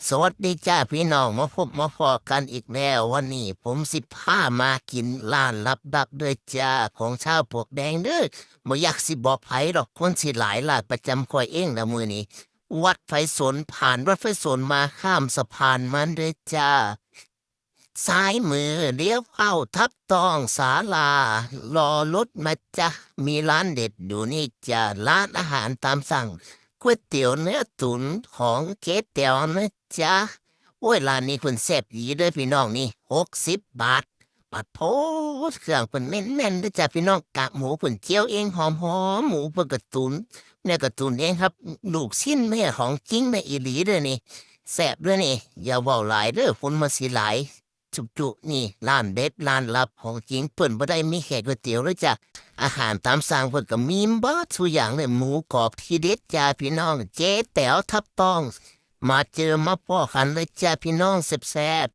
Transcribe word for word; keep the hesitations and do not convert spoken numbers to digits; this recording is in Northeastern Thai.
สวัสดีจ้าพี่น้อง มาพบมาพ้อกันอีกแล้ว วันนี้ผมสิพามากินร้านลับๆเด้อจ้า ของชาวปลวกแดงเด้อ บ่อยากสิบอกไผดอก คนสิหลาย ร้านประจำข้อยเองละมื้อนี้ วัดไฟสน ผ่านวัดไฟสนมาข้ามสะพานมันเด้อจ้า ซ้ายมือเลี้ยวเข้าทับตองศาลา รอรถมาจ้ะ มีร้านเด็ดอยู่นี่จ้ะ ร้านอาหารตามสั่ง ก๋วยเตี๋ยวเนื้อตุ๋นของเจ๊แต๋วนะจ๊ะ โอ้ย ร้านนี้เพิ่นแซ่บดีเด้อพี่น้องนี่ หกสิบบาท ปาดโผด เครื่องเพิ่นแน่นๆเด้อจ้ะพี่น้อง กากหมูเพิ่นเจียวเองหอมๆ หมูเพิ่นก็ตุ๋น เนื้อก็ตุ๋นเองครับ ลูกชิ้นแม่ของจริงแม่อีหลีเด้อนี่ แซ่บเด้อนี่ อย่าเว้าหลายเด้อ คนมาสิหลาย จุๆ นี่ ร้านเด็ด ร้านลับของจริง เพิ่นบ่ได้มีแค่ก๋วยเตี๋ยวเด้อจ้ะ อาหารตามสั่งเพิ่นก็มีเบิดซุอย่างเลย หมูกรอบทีเด็ดจ้าพี่น้อง เจ๊แต๋วทับตอง มาเจอมาพ้อกันเลยจ้าพี่น้อง แซ่บ